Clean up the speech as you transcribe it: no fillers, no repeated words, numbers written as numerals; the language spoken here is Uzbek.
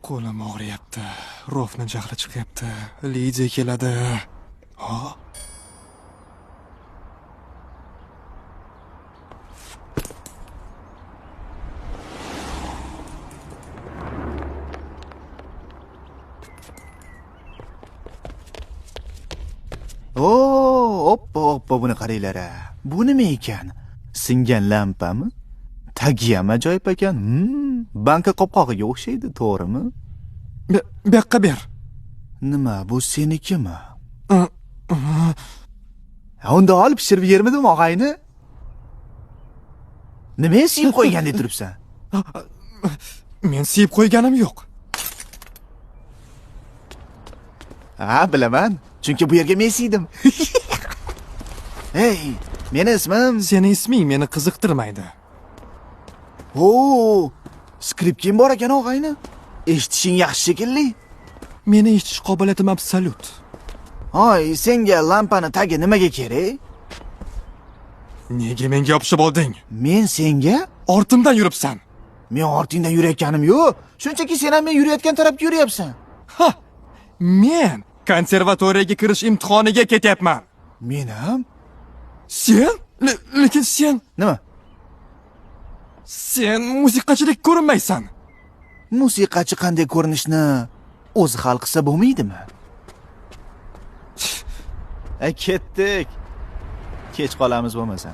Qo'lim og'riyapti. Rofni jahli chiqyapti. Lidiya keladi. Ha? Oo, oppa, oppa, buni qaranglar. Bu nima ekan? Singan lampami? Tagiyam ajoyib ekan. Banka qopqog'iga o'xshaydi, to'g'rimi? Bu yoqqa ber. Nima, bu senikimi? Unda ol, pishirib yermidim, og'ayni? Nima siyib qo'ygandek turibsan? Men siyib qo'yganim yo'q. Ha, bilaman. Chunki bu yerga men siydim. Hey, meni ismim... Seni isming meni qiziqtirmaydi. O, skripking bor ekan, og'ayni. Eshitishing yaxshi shekilli. Meni eshitish qobiliyatim absolyut. Hoy, senga lampani tagi nimaga kerak? Nega menga yopishib olding? Men senga? Ortimdan yuribsan. Men ortingdan yurayotganim yo'q. Shunchaki sen ham men yurayotgan tarafga yuryapsan. Ha! Men konservatoriyaga kirish imtihoniga ketyapman. Men ham? Sen? Lekin sen Nima? Sen musiqachilik ko'rinmaysan. Musiqachi qanday ko'rinishni o'zi hal qilsa bo'lmaydimi? Ketdik. Kech qolamiz bo'lmasa.